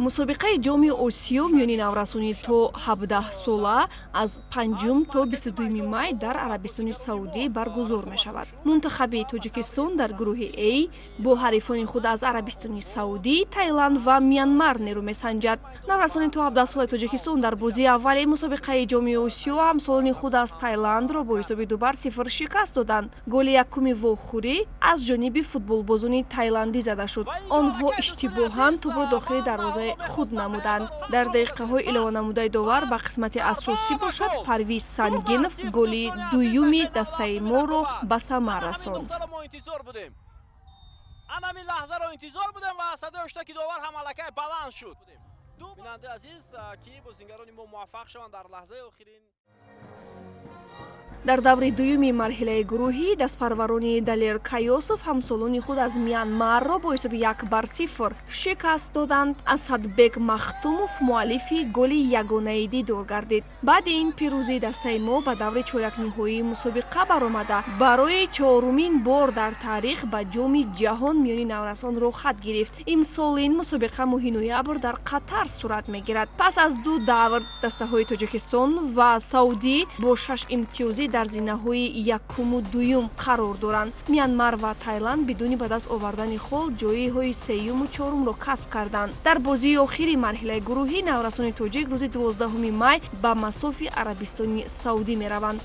Мусобиқаи Ҷоми Осиё миёни наврасони то 17 сола аз 5 то 22 май дар Арабистони Саудӣ баргузор мешавад. Мунтахаби Тоҷикистон дар гурӯҳи А бо ҳарифони худ аз Арабистони Саудӣ, Таиланд ва Мянмар нерӯ месанҷад. Наврасони то 17 солаи Тоҷикистон дар бозии аввали мусобиқаи Ҷоми Осиё ҳамсолони худ аз Таиландро бо ҳисоби 2-0 шикаст доданд. Голи якуми вохӯрӣ аз ҷониби футболбозони тайландӣ зада шуд. Онҳо иштибоҳан тӯбро дохили дарвозаи худ намуданд. Дар дақиқаҳои илованамудаи довар ба қисмати асосӣ бошад, Парвиз Сангинов голи дуюми дастаи моро ба самар расонд. Анами лаҳзаро интизор будем ва садои ҳуштаки довар ҳам аллакай баланд шуд. Бинандаи азиз, ки бозингарони мо муваффақ шаванд дар лаҳзаи охирин. Дар даври дуюми марҳилаи гурӯҳӣ дастпарварони Далер Каёсов ҳамсолони худ аз Мянмарро бо ҳисоби 1-0 шикаст доданд. Асадбек Махтумов муаллифи голи ягонаи дидор гардид. Баъди ин пирӯзӣ дастаи мо ба даври чорякниҳоии мусобиқа баромада, барои чорумин бор дар таърих ба Ҷоми ҷаҳон миёни наврасон роҳхат гирифт. Имсол ин мусобиқа моҳи ноябр дар Қатар сурат мегирад. Пас аз ду давр дастаҳои Тоҷикистон ва Саудӣ бо шаш имтиёзӣ дар зинаҳои якуму дуюм қарор доранд. Мянмар ва Тайланд бидуни ба даст овардани хол ҷойҳои сеюму чорумро касб карданд. Дар бозии охири марҳилаи гурӯҳӣ наврасони тоҷик рӯзи 12 май ба масофи Арабистони Саудӣ мераванд.